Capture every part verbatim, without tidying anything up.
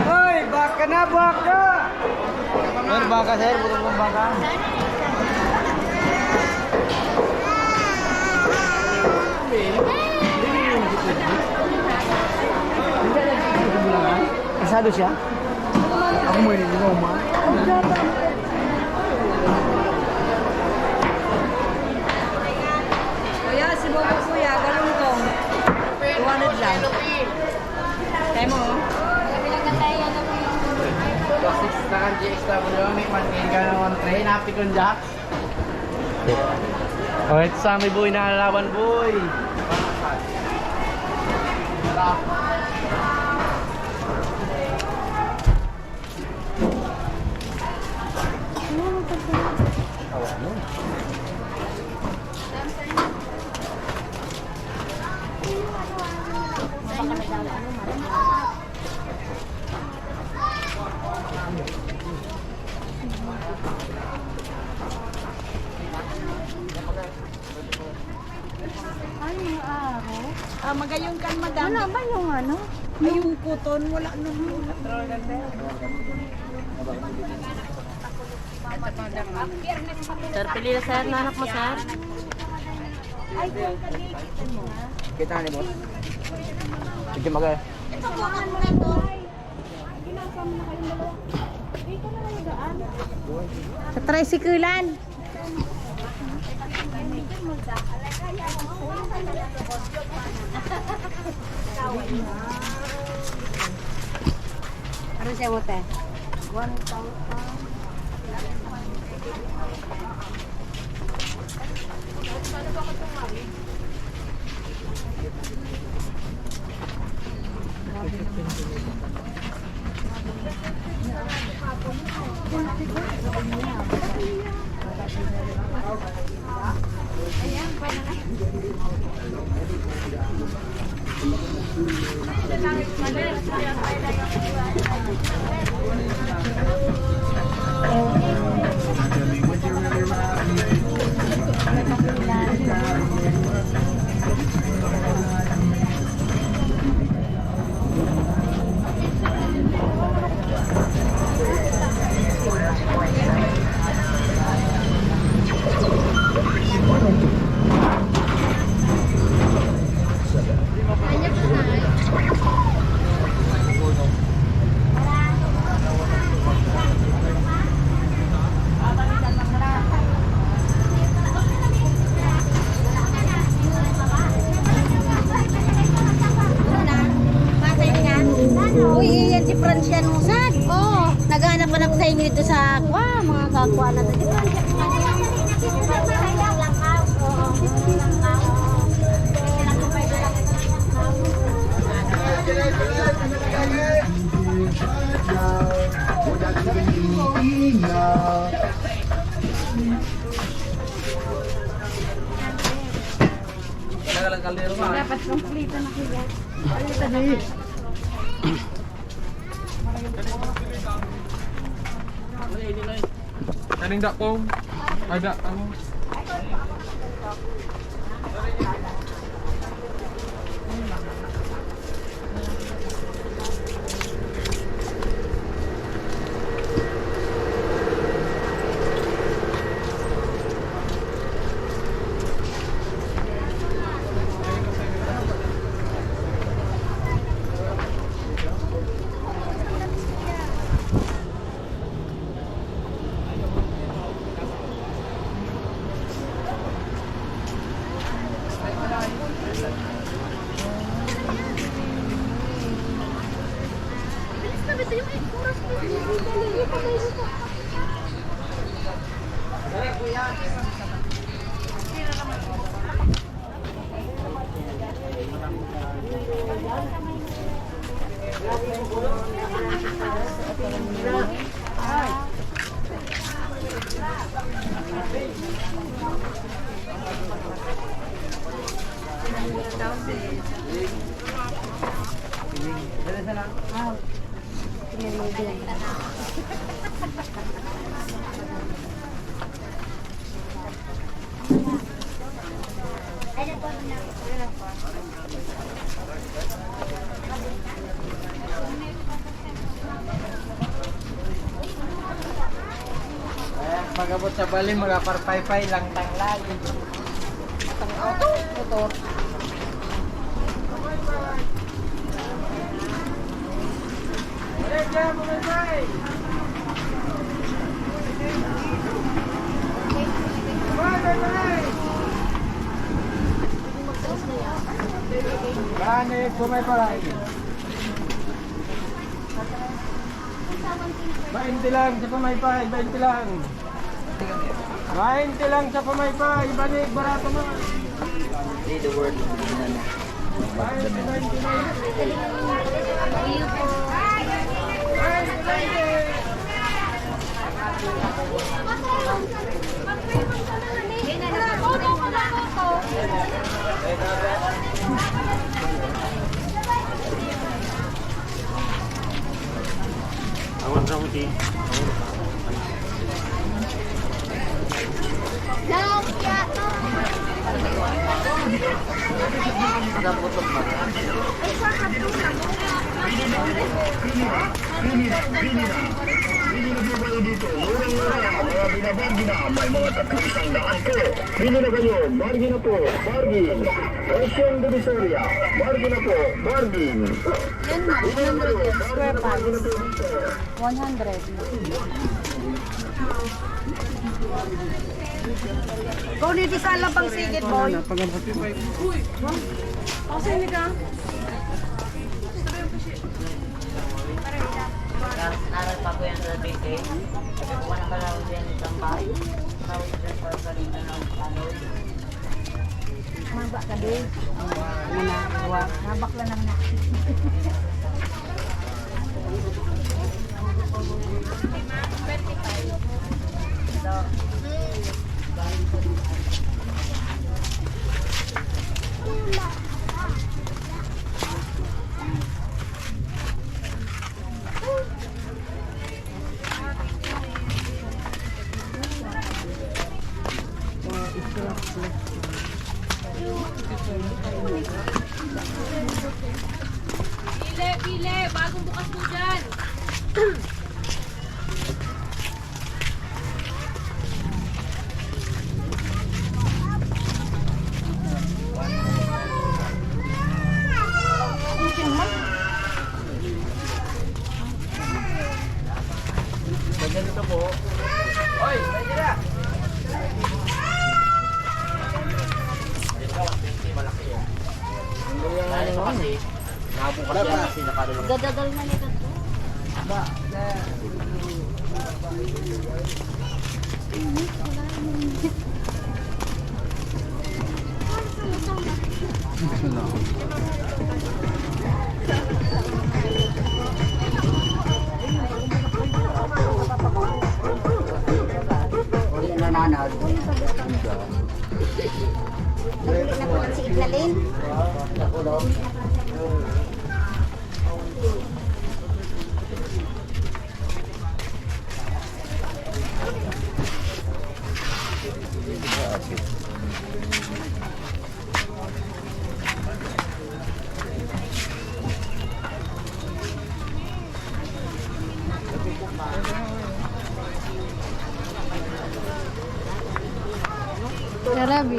Hoy, baka na, baka! Sir, baka, sir, putol baka. Kasado siya? Aku mau ini, di rumah. Kuya, si Bobo, kuya, galungkong. Dua na lang. Tayo mo. Six na kan G X W, may matingin ka ng one train, happy kong Jack. Oh, ito sa may buhay na lalaban, boy. Ano yung araw? Ah, magayong kan, madam. Wala ba yung ano? Ay, yung kuton, wala nung. Sir, pili na, sir, na anak mo, sir. Ay, yung kadi, kita mo. Kita mo, sir. Medyo magaya. Ito po, ano na to? Sa tricycle-an. Ano siya mo, te? One thousand. Uy, iyan si Francia Nusad. Oo. Naghahanap-hanap sa inyo ito sa, kwa, mga kakwa na to. Si Francia. Dapat kompleto na kaya. Kaning dakong, ada, ano? Eh, pag-abot sa bali, magaparpaypay lang tanglay. Tang auto, motor. Balik, bumay-balik. Baynte lang sa pamaypay, baynte lang. Baynte lang sa pamaypay, banig, barato man. Baynte, baynte, baynte. Baynte, baynte. Awan sa muti. Ada putok, Mak. Bini na, bini na. Bini na po kayo dito. Murang-mura, mga binabag na, may mga tatlo isang daan po. Bini na kayo, bargain na po, bargain. Presyo ng Divisoria, bargain na po, bargain. Yan, ma'am, one hundred square pads. One hundred. Kung dito sa alapang sigit, boy. Kasi ni ka? Nara pa ko yan sa bete. Wala ka lang yan sa bahay. Maba ka, be. Mana, wa. Mabak lang na. Pile, pile, bagong bukas po dyan. Ganito po. Oy, pwede na. Ito, one twenty, malaki, eh. Kaya ito kasi, nabukas yan kasi nakalulong. Gadagal na nito. Ba, Grabe.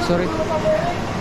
Sorry.